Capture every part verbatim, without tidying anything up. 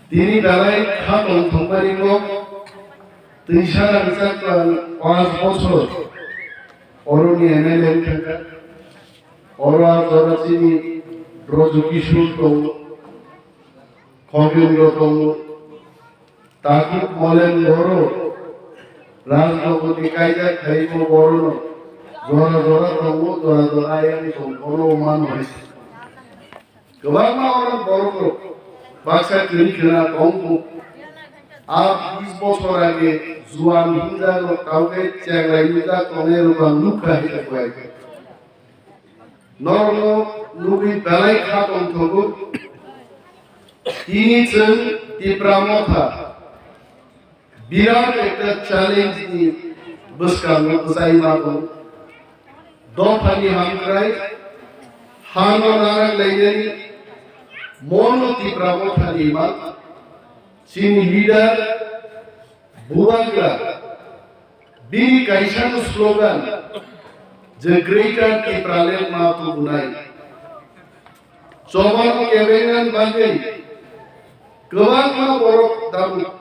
Tini belai kha tongthokmani kok, twisa rangchak klang panch bochor oroni M L A wngkha. Oro a jora chini Brojo Kishore tongo, Khogendro tongo, Takhuk Molen Boro, Rajnogorni kaijak Thaimo Borono jora jora tongo, jora jora ayang tong, bono mano hai. Kwbangma oro borok rok baksa kwrwi khwna tong kho. A bis bochor age juan hinjak rok tawkhe chengrai hinjak tongnai rok ang nukha hai khe. Norokno nugwi belai kha tongthogo. Tini chwng Tipra Motha birat ekta challenge ni bwskango bwchai ma tongo. Dophani hamkrai, hano narak lainani, mono Tipra Mothani ma, chini leader, Bubagra, bini kaisa slogan, je Greater Tipraland ma tubunai. Chobano kebengnani bagwi kwbangma borok tabuk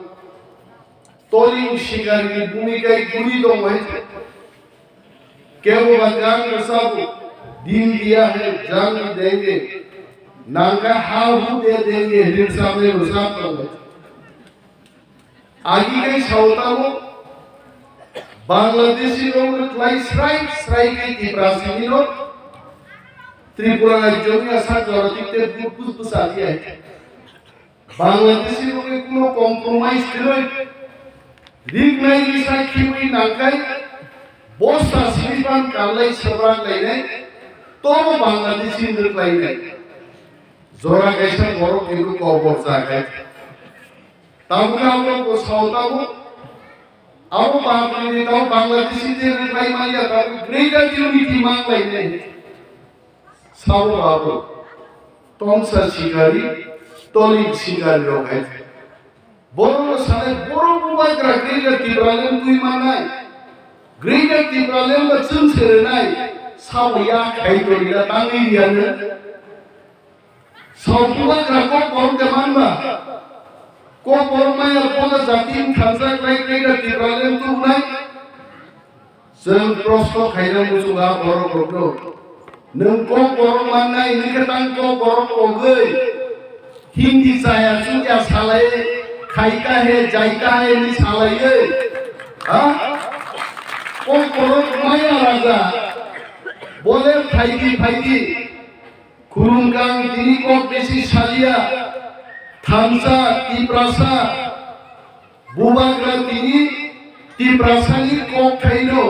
toling sikarini bumika guri tong hai. Kebo ba gang rwchabo, "Din diya hai jang denge, nangkha ha hu de denge," rinsamni rwchap tong hai. Agi kai sao tamo, Bangladeshi rok no klai srai srai kai Tiprasini no Tripura rajyo ni asa jora tikte bus bus bus agi ai. Bangladeshi rok ni kuno compromise kwrwi, rignai risa khiwi nangkai, bosta sinipan kanlai sabrak lainai, tobo Bangladeshi rwk lainai. Jora kaisa borok ni kokborok chakai. Tabuk abo bo sao tabuk. Abo Bangladeshi, abo Bangladeshi je rwkhlai manya tabuk greater unity mang lainai. Sabo abo. Tongsa sikari, toling sikari rok hai. Borok no sanai, borok bubagra greater Tipraland twi mannai. Greater Tipraland ba chwng se rwnai. Sabo ya khai tongya tangwi riyano. Sabubagra kokborok de manba. Kokborok maya bono jati wngkha khlai khlai da Tipraland tubunai. Chwng prosto khaina muchungo a borok rokno. Nwng kokborok mannai, nwng khe tang kokborok kogwi. Hindi chaya chukya salai, khaita he, jaita he ni salaiwi. Ha? Kokborok maya raja. Bole phaidi phaidi. Khulumkang tini kok besi salia, thansa, Tiprasa, bubagra tini Tiprasani kok thaino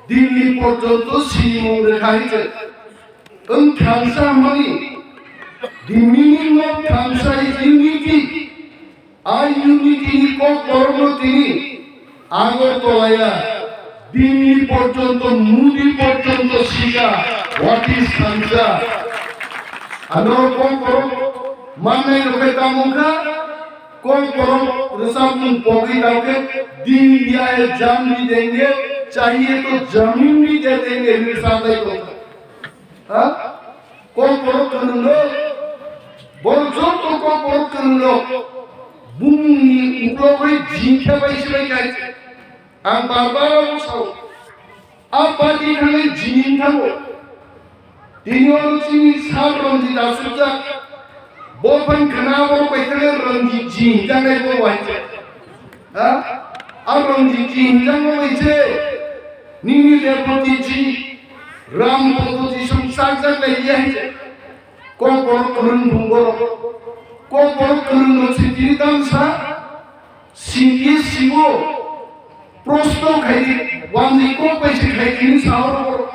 Delhi porjonto sinimung rwkha hai se. Wng thansa hwnmani, the meaning of thansa is unity. A unity ni kokborokno tini Agartala ya Delhi porjonto, Modi porjonto sika, what is thansa? Ano kokborok mannai rok khe tamo wngkha, kokborok rwchapmung pogwi tamo khe, "Din liya hai jaan bhi denge, chahiye to zameen bhi de denge," hinwi rwchaplai tongkha. Ha? Kokborok kwrwng rok, borok joto kokborok kwrwng rok, bumungni uklogwi jing khe bai se bai kai. Ang bar bar abo sao, a party thangwi jing thango. Tini oro chini sir Ranjit asukjak, bo phan khna borok bai thangwi Ranjit jing janai bo bai. Ha? A Ranjit ji hinjak no bai se, nini Reboti ji, Ram Bondhu ji song chak jak lai ya hinjak. Kokborok kwrwng bung borok. Kokborok kwrwng no sitiri tamsa, singye sibo, prosto khaidi, wanji kok bai se khaidi ni sao borok.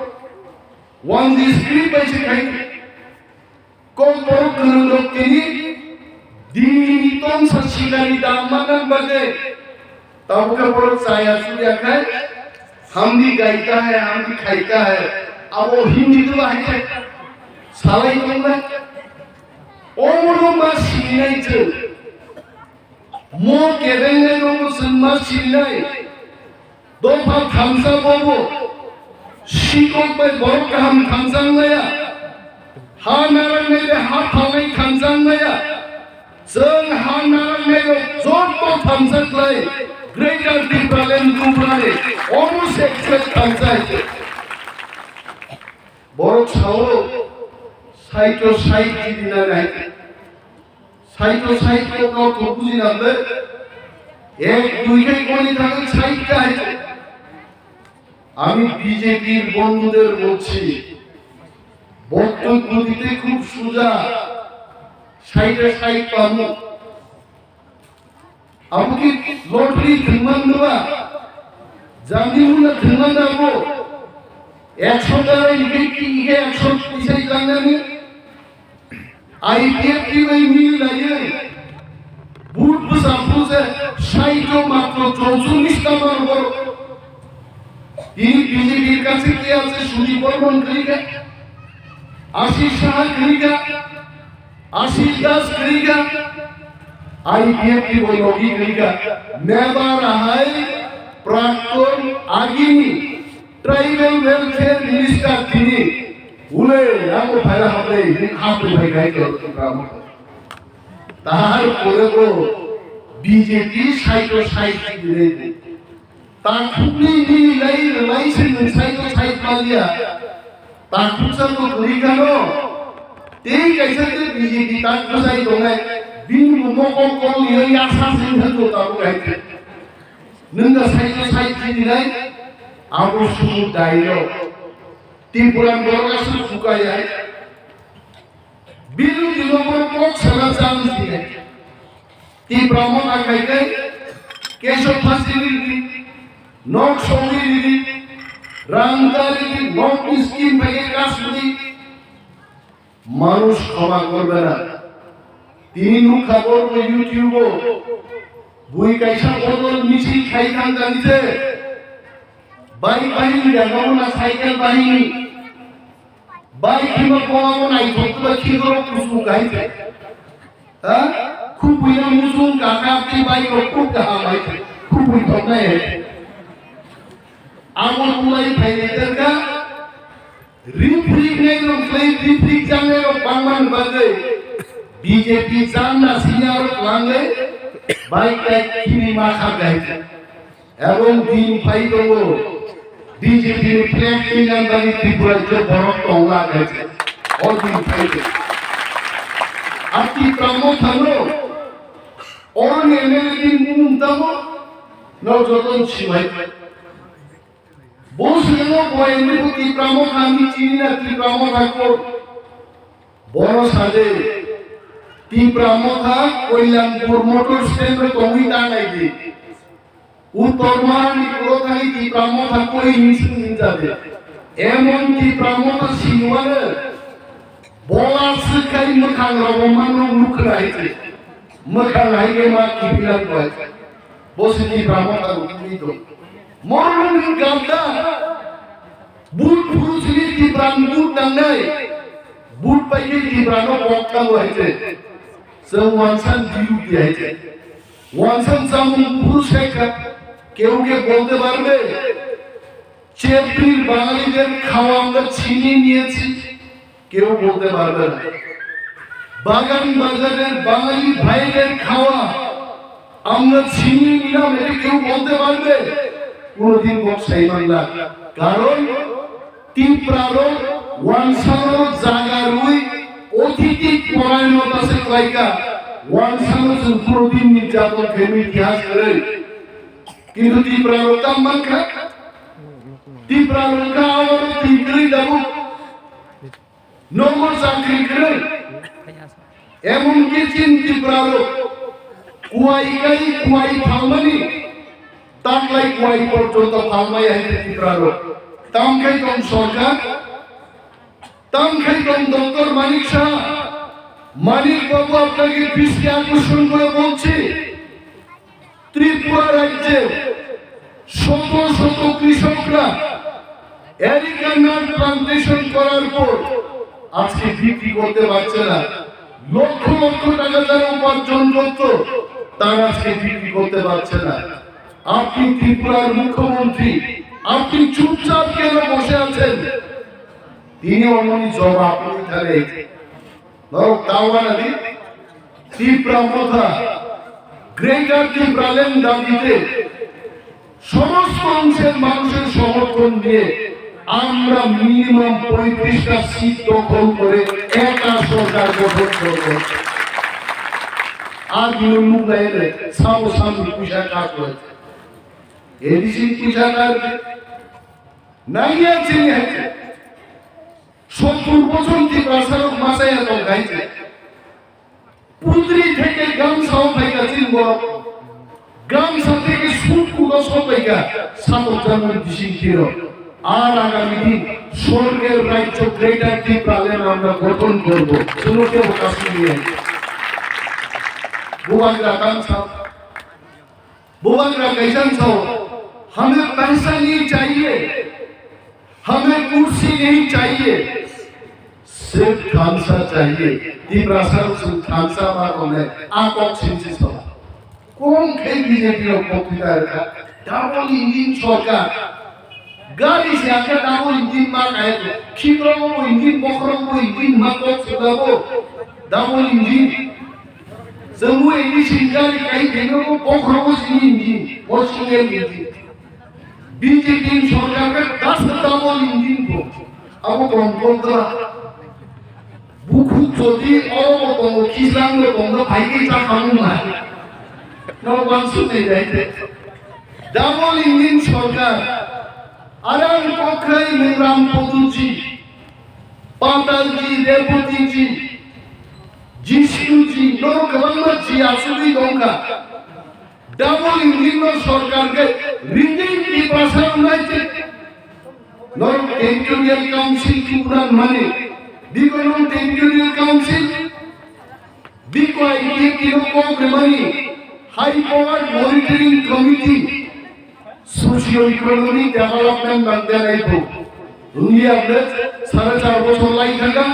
Wanji script bai se khaidi. Kokborok kwrwng rok tini Delhi ni tongsa sikari dam manna bagwi tabuk khe borok chaya chuya khai, "Hum bhi gaita hai, hum bhi khaita hai," abo Hindi to bahai khai salai tongnai. Omono ma sinai chwng. Mo kebengnai rokno chwng ma sinai. Dopha thansa bobo. Sikok bai borok kaham thansa wnglaya. Ha narangnai bai ha phalnai thansa wnglaya. Chwng ha narwknairok joto thansa khlai Greater Tipraland Tripurani omo se khlai thansa. Borok sao, saito sait jidina nai. Saito sait ko kau to bujina ble. Ek dui khai koni thangwi sait kai. আমি বিজেপির বন্ধুদের বলছি, বক্তব্য দিতে খুব সোজা, সাইডে সাইড পাবো। Abo khe lottery thwngman nw ba, jani mula thwngman da bo, ekso jara ike ki ike ekso tisai jangnani, I P F T bai mili laiwi, vote bwsa phuru se saito matro chorchullis ta mano borok. Tini B J P-r kache ke ache Sudip Barman kwrwi kha, Ashish Saha kwrwi kha, Ashish Das kwrwi kha, I P F T bai logi kwrwi kha. Mebar ahai prakton agini Tribal Welfare Minister tini ule amo phaila hamle ni hapri bai gai ke Tar pore bo B J P saito sait khe dinai di. Takhukni nini lai rwlai se nwng saito sait maliya. Takhuksa to kwrwi kano. Tei kaisa khe B J P tak bwsai tongnai. Bini bo mokol kol liyo yasa sing thang to tabuk hai khe. Nwng da saito sait khe dinai. Abo subu daino. Tripura borok aswk bukaya. Biru dino borok kok sana chance diya. Tipra Motha khai khai, keso phasi ridi, nok songwi ridi, rang ta ridi, nok scheme phai khai kas ridi. Manush khoma korbe na. Tini nukha borok YouTube o. Bui kaisa bodol misil khai thang jani se. Bike bahini da, nogo na cycle bahini. Bai khima koma bo naithok ba khigoro kusu kai se. Ha? Khubui no musung kaka ti bai rok kuk kaham bai se. Khubui thok nai he. Amo tulai phai ni terka. Riprik nai rok sai riprik jang nai rok bangman bagwi. B J P jang na sinya rok langwi. Bai kai khini ma kha gai se. Ebong din phai tongo, B J P ni flag twilang bagwi Tripura je borok tongla khe o din phai tongo. Ati tamo thangno, oroni M L A din mung tamo, no joton sibai. Bo sino bo M L A bo Tipra Motha ni chini na Tipra Motha ko. Bono sade Tipra Motha Koilanpur motor stand ro tongwi ta nai di. Uttor Mahani puro thani Tipra Motha koi hinsing hinjade. Emon Tipra Motha sinuane bola swkai mwkhang rogo manno nukra haite. Mwkhang haike ma kipilang koi. Bo se Tipra Motha rukuni do. Morung ganda. But phuru sini Tipra but nangnai. But paike Tipra no kok tango haite. Chwng wansan diu di haite. Wansan chamung buphuru sekha, কেউ কে বলতে পারবে? চেপড়ির বাঙালিদের খাওয়া আমরা ছিনিয়ে নিয়েছি, কেউ বলতে পারবে না। বাগান বাজারের বাঙালি ভাইদের খাওয়া আমরা ছিনিয়ে নিলাম, এটা কেউ বলতে পারবে? কোনোদিন বক্সাই বাংলা। কারণ Tiprarok wansano jaga rwi othiti porainota se klaika, wansano chwng puro din nirjaton khaimwi itihas kwrwi. Kintu Tiprarok tam mankha, Tiprarok kha oro twi kwrwi tabuk. Nogo chakri kwrwi. Emonki chini Tiprarok kuai kai kuai phalmani, taklai kuai porjonto phalmaya hai Tiprarok. Tamkhai tong sorkar, tamkhai tong Doctor Manik Saha, Manik Babu আপনাকে দৃষ্টি আকর্ষণ করে বলছি, ত্রিপুরা রাজ্যে শত শত কৃষকরা areca nut plantation করার পর আজকে বিক্রি করতে পারছে না। লক্ষ লক্ষ টাকা যারা উপার্জন করত, তারা আজকে বিক্রি করতে পারছে না। আপনি ত্রিপুরার মুখ্যমন্ত্রী, আপনি চুপচাপ কেন বসে আছেন? তিনি অমনি জবাব দিতে হবে। Norok ta uanadi, Tipra Motha, greater Tipraland দাবিতে সমস্ত অংশের মানুষের সমর্থন নিয়ে আমরা মিনিমাম পঁয়ত্রিশটা সিট দখল করে একা সরকার গঠন করব। Ar nung nung lai le, samo samo puisa ka ko. Edisi puisa ka. Naiya chini hai. Sottur bochor Tiprasa rok machaya tong hai. Putri theke gamsa o phaika chini borok. Gamsa theke sut kugo so phaika. Satok jamani bising kiro. Ar agami din sorger rajyo Greater Tipraland amra gothon korbo. Suno kebo kasuni. Bubagra gamsa. Bubagra kaisa sao, "Hame paisa nahi chahiye, hame kursi nahi chahiye, sirf thansa chahiye." Tiprasa rok chwng thansa ma tongnai, a kok singsi sao. Kom khe B J P rok bokthita rwkha, double engine sorkar. Gari se ang khe double engine ma kaya khe, khikrok bo engine, bokhorok bo engine, ma kok sudabo double engine. Chwng bo engine gari kai khe no bo bokhorok bo sini engine, bo single engine. B J P ni sorkar khe dasa double engine bo. Abo kom kom da. Bukhuk jodi oro bo tongo, Kislang bo tongo, phai khe cha khamu ma. No wansuk nai dai te. Double engine sorkar. Arang kokhai Mungram Poduji, Patalji, Rebotiji, Jishnuji, no kwbangma ji asugwi tongkha. Double engine no sorkar khe ringing Tiprasa unai che. Norok Territorial Council kubunan mani. Biko nong Territorial Council. Biko I P F T no kok remani. High Power Monitoring Committee. Socio Economic Development nang denai bo. Wngya ble sare char bochor lai thangkha.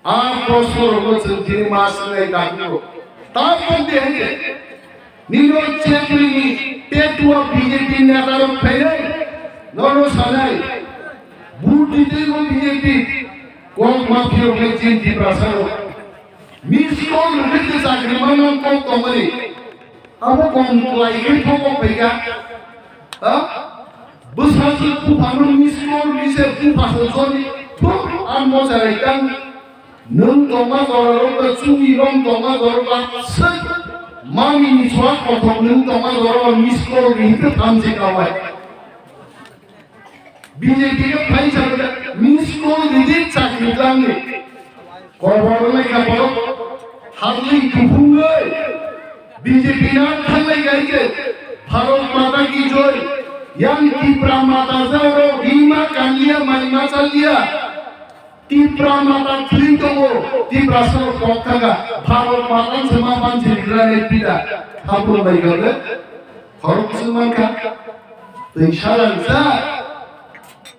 A prosno rokno chwng tini ma swngnai dakugo. Tabuk de hwnkhe nino chepri ni petua B J P neta rok phainai, nono sanai, vote ditwi bo B J P, kok ma phiyok nai chini Tiprasa rok. Miss call rwkhe je chakri manna kok tongmani. Abo kom kwlai khe thok kok phaikha. Ha? Bwsajwk buphano miss call ri se bupha sojoni thuk ang mocharai tang. Nwng tongma jorarok ba chumi rong tongma jorok ba swk mami ni chwla kothok nwng tongma jorok ba miss call ri hwnkhe thamchi kawai. B J P khe phaisa miss call ridi chakri tlangni. Kobor lai kha borok harli kuphungwi B J P na thanglai kha khe Bharat Mata ki joy, yang Tipra Mata jaro rima kanliya mai ma chaliya. Tipra Mata thwi tongo, Tiprasa rok kok thanga, Bharat Mata se ma panchi rikra ne pida. Thakur bai kha le, khorok se man kha. Twi sarang sa.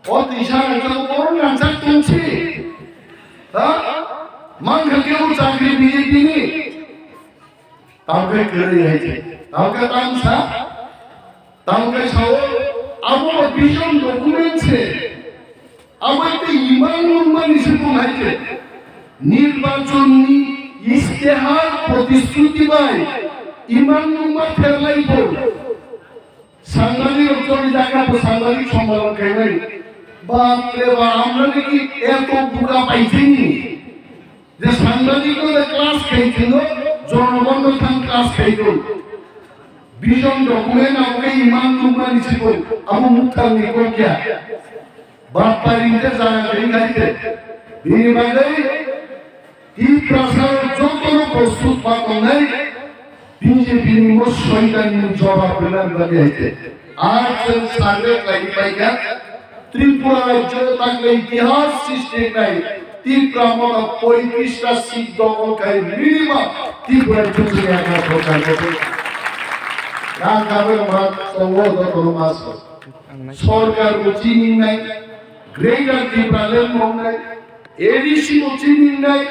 O tisa rangchak, o rangchak tongsi. Ha? Mangkha kebo chakri B J P ni. Tamkhe kwrwi hai khe. Tamkhe tamsa. Tamkhe sao. Abo vision document se. Abo ekta imang nungmani se tong hai khe. Nirbachon ni istehar protishruti bai imang nungma pherlai bo. Sangbadik rok choli jakha bo sangbadik sombalon khaimani. Bap re bap, amra ni ki eto buka paithini. Je sangbadik no de class khai thino, jonogon no thang class khai thun. Vision document abo khe imang nungmani sikon, abo muthang ni kokya. Bap paring te jaya khe khai te. Bini bagwi Tiprasa jotono prostut ma tongnai B J P ni mo soitan ni jobab rwna bagwi hai khe. Ar chwng survey khlai pai kha Tripura rajyo takle itihas srishti khlai Tipra Motha poitrishta seat dokol khai minimum Tripura rajyo chini aka sorkar ko. Rang kabe ma tongo jotono ma so. Sorkar bo chini nai, Greater Tipraland mong nai, A D C bo chini nai,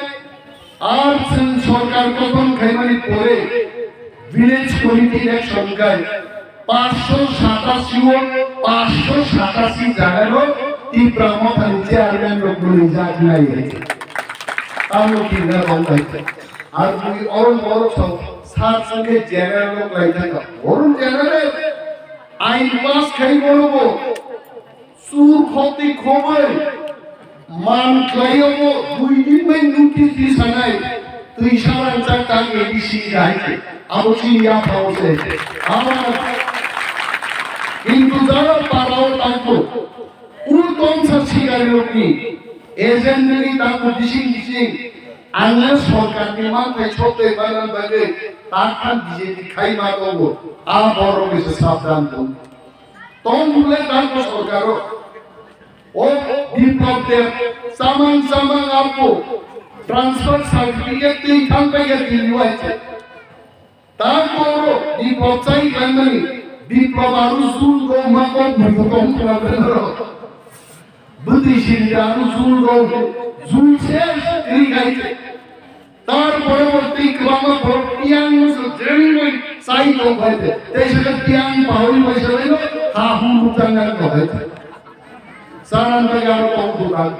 ar chwng sorkar gothon khaimani pore village committee election khai paanch sho satasi o paanch sho satasi jaga no Tipra Motha ni chairman rok bwlwi jak nai. Tamo kinna rong bai. Ar bui orom borok song sar songkhe general no klai thangkha. Orom general ain pass khai borok bo sur khoti khobai man khlai obo dui din bai notice di sanai twi saran chak tang A D C hai khe. Abo chini yaphao se. Abo kintu jara parao tangko. Ur tongsa sikari rokni agent ni tangko bising bising. Ang le sorkar ni manthai sotoi manna bagwi takhan B J P khai ma tongo. A borok ni se sabdan tong. Tong bole tangko sorkaro. O Biplab Deb samang samang apo transfer certificate twi thang pai ya Delhi wai se. Ta koro Biplab chai khlaimani, Biplab aru jul rok ma kok bujo tong khlaimani rok. Bwtwi siri aru jul rok, jul se ri khai. Tar pore bo twi kwbangma borok tiyang no se jengwi chai tong khai te. Tei se tiyang pawi bai se bai no ha hu lukang nang tong khai te. Sanan bai aro tong dukan.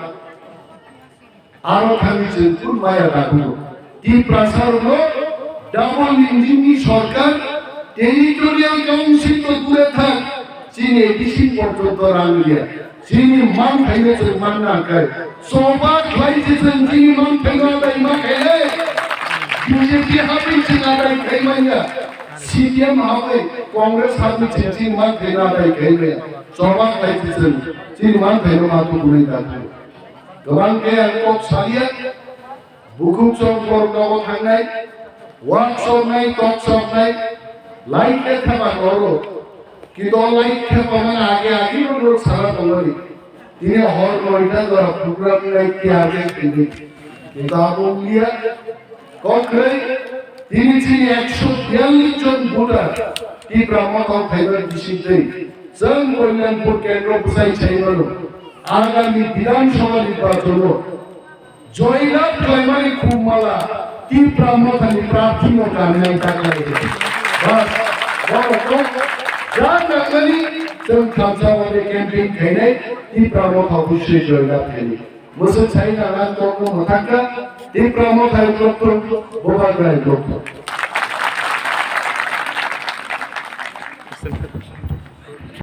Aro thani chwng tun maya dakugo. Tiprasa rokno double engine ni sorkar, territorial council to dure thak, chini A D C porjonto rang liya. Chini manthaino chwng manna khe. Choba khlai se chwng chini manthaino adai ma khainai. B J P habai chwng adai khai manya. C P M habai Congress habai chwng chini manthaino adai khai manya. Choba khlai se chwng chini manthaino ma tukunai dakugo. Kwbang khe ang kok salia, bukhuk chok borok nogo thangnai, wak choknai, tok choknai, light khe thapa horo. Kintu o light thapa mani age age no borok sala tongmani. Tini hor noita jora program nai khe age tini. Kintu abo wngya, Kokroi, tini chini ekso biyallis jon voter Tipra Motha phaibar bisingtwi chwng Kalyanpur kendro bwsai sai mano. Agami Bidhan Sabha nirbachon o joy lab khlaimani khum mala Tipra Motha ni prarthi no kanai ta khlai. Bas, borok no jan nangmani chwng khamsa wade campaign khainai Tipra Motha obosoi joy lab khainai. Mwswk sai nang ang tongno mwthangkha, Tipra Motha hai doktor, Bubagra hai doktor.